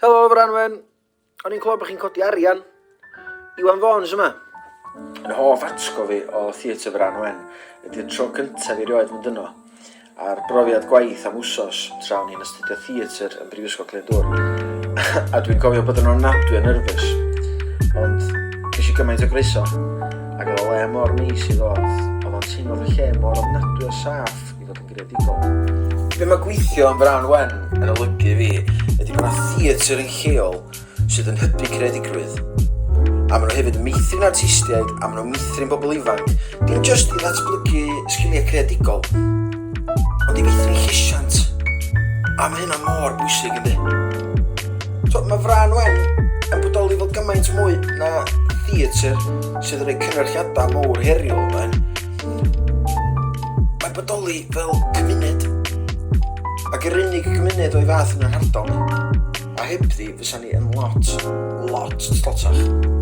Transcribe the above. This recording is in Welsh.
Helo, Franwen. O'n i'n clywed bod chi'n codi arian. Iwan Fons yma. Yn hoff atgof fi o Theatr Fran Wen ydy'r tro cyntaf i rioed mynd yno ar brofiad gwaith am wsos tra o'n i'n astudio theatr yn Brifysgol Glyndŵr. A dwi'n cofio bod yn ofnadwy o nerfus. Ond ges i gymaint o groeso ac oedd o le mor neis i ddod. Oedd o'n teimlo fel lle mor ofnadwy o saff i fod yn greadigol. Be mae gweithio yn Fran Wen yn olygu i fi ydy bod 'na theatr yn lleol sydd yn hybu creadigrwydd. A maen nhw hefyd yn meithrin artistiaid a maen nhw'n meithrin bobl ifanc, dim jyst i ddatblygu sgiliau creadigol, ond i meithrin llesiant. A mae hynna mor bwysig, yndi? So, mae Fran Wen yn bodoli fel gymaint mwy na theatr sydd yn rhoi cynyrchiadau mowr heriol. Mae'n Mae'n bodoli fel cymuned. Ac yr unig gymuned o'i fath yn yr ardal ni. A hebddi fysa ni yn lot, lot tlotach.